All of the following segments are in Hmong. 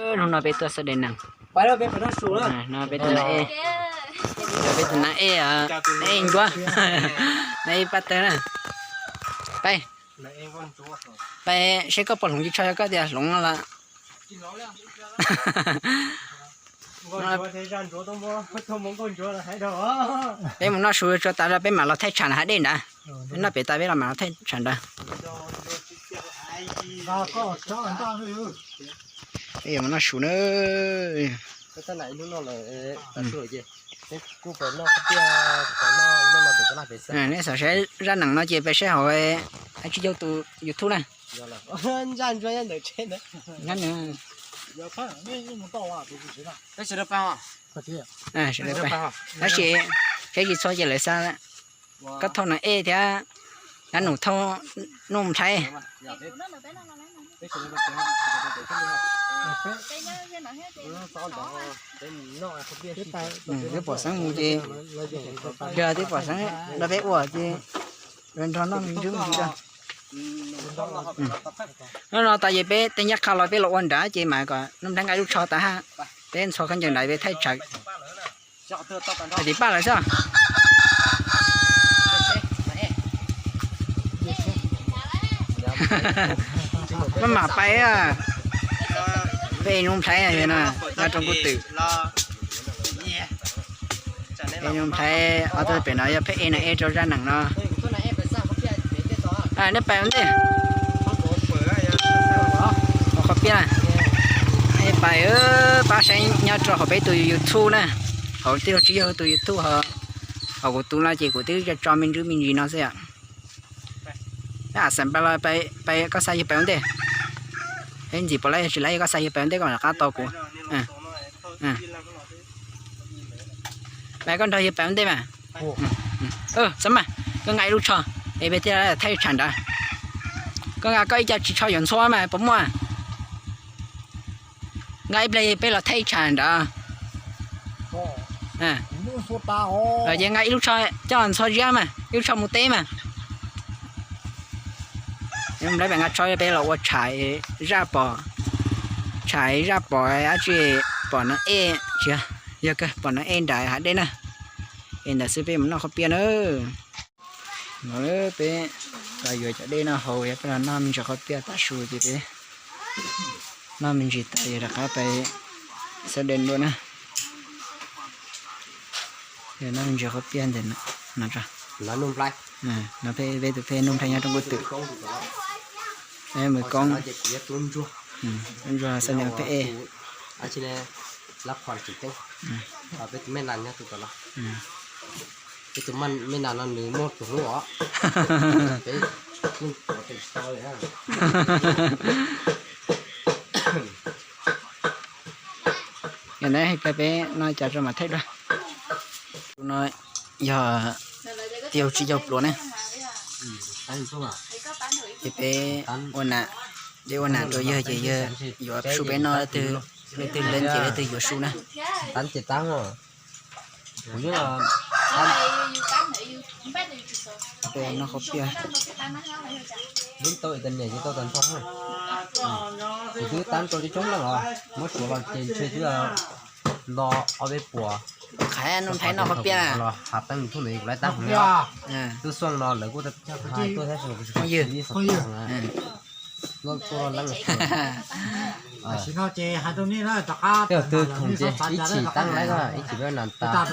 Hnub no peb tuaj xav de nees. No peb tus nas ej, peb tus nas ej, nas ej ncuab, nas ej pab tawg na. Peb, peb seb koj puas hloov ris tsho, yog koj tias hloov no las. Peb mus noj su tso tas los peb mam los thaij tsham hav dej nrad. Peb noj pem tas peb los mam los thaij tsham nrad. Peb yuav mus noj su na. Nej xav saib zaj nees no ces peb saib hauv Ab Tsis Yau tus YouTube na. Tab sis saib tsis txhua ces lawv xa koj thauj nas ej thiab, Ab Num thauj Nuj Nplhaib. Twb pom xeeb mus ces, yog twb pom xeeb nrog peb ua ces nrog noj me ntsis me ntsis da. Hnub no tas ces peb tej nyab qha los peb los ua nrad ces mam kom Nuj Nplhaib nqa lub tsho tas hab, peb ntxhua khaub ncaws nrad peb thaij tsam. Tim paj lawm xwb. Maj mam pais, peb Nuj Nplhaib no, nyob rau Nkuj Twm. Peb Nuj Nplhaib ob tug pem no yog peb ej nas ej rau zaj nees no. Nej pais ua ntej, qhov piaj, nej pais pab saib nyob rau hauv peb tus YouTube na, hauv Tij Laug Tswv Yawg tus YouTube, hauv kuv tus no ces kuv twb tso me ntsis me ntsis no xwb yom. Xeem pais los, koj xa yawg pais ua ntej. Ntxim pom lawm, yog tsis lawm koj xa yawg pais ua ntej koj mam rov qab tos kuv. Pais koj nrog yawg pais ua ntej mas. Xab mas, koj nqa ib lub tsho es peb thiaj thaij tsham nrad. Koj nqa koj ib co ris tsho yuav ntxhua mas puas muaj? Nqa ib pliag peb los thaij tsham nrad. Ces nqa ib lub tsho coj los ntxhua ziab mas, ib lub tsho mus teb mas. Lawv pem nqa tsho peb los ua tsham zaj pom, tsham zaj pom dab tsi, pom nas ej, tsis yog, pom nas ej nram hav dej na. Es ntawd xwb peb mus noj qhov piaj na. No peb los yuav cov dej no haus, yog peb los noj me ntsis qhov piaj tav su ces peb noj me ntsis tas yog rov qab pais xab de dua na. Yog noj me ntsis qhov piaj ntawm no, no peb tus peb Nuj Nplhaib nyob rau Nkuj Twm. Mus koob, ntsuag xab de peb ej. Peb tus me nas nyob tus tom no. Peb tus me nas no nws muaj tus hlub os. Peb yeej tuav tes tsis tau li. Yog ntawd peb no cas rau mam thaij dua. Tus no yog Tij Laug Tswv Yawg pluas ne. Ces peb ua nas, peb ua nas rau yawg ces yawg yuav su peb noj, leej twg lees ces leej twg yuav su na. Peb noj qhov piaj. Kuv twb tab rau coob coob leej os, muab suav los ces ntshe twb nto ob peb puas. Qhov Nuj Nplhaib noj qhov piaj los hav teeb thooj ntawd kuv lawv tab hov, twb xooj no lawv kuj tuaj thiab. Phooj ywg, twg khoom ces ib chim tab lawv ib chim peb nas tas.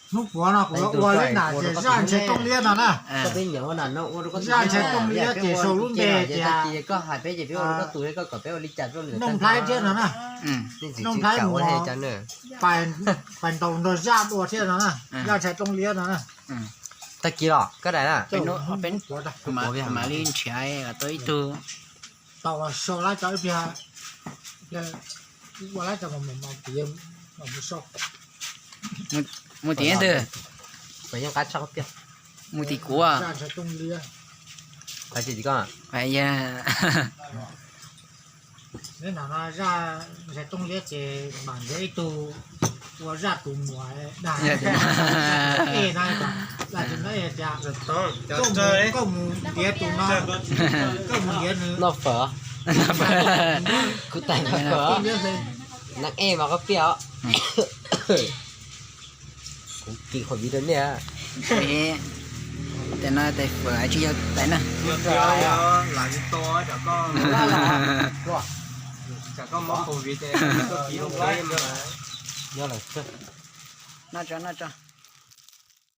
Hnub puav no kuv yuav ua lub nas ces zaj ntshe tooj liab no na. Zaj ntshe tooj liab no na. Zaj ntshe tooj liab ces sau lub npe tias Nuj Nplhaib thiab no na. Nuj Nplhaib mus pais ntaus nrog zaj dua thiab no na. Zaj ntshe tooj liab no na. Tag kis los koj daim na. Mam li nrhiav tau ib tug tau sau lab cov ib pliag, ua lab cov mas mus tim ntwg? Mus tim kuv. Zaj ntshe tooj liab ces mam nrhiav ib tug ua zaj tus muam dag. Koj mus ntiav tus no, koj mus ntiav nws. Kuv tais no, neeg ej mas koj piaj os. Kuv kis qhov viv rau nej. Tes no tes fawm tsis yog tais na. Noj tso, noj tso.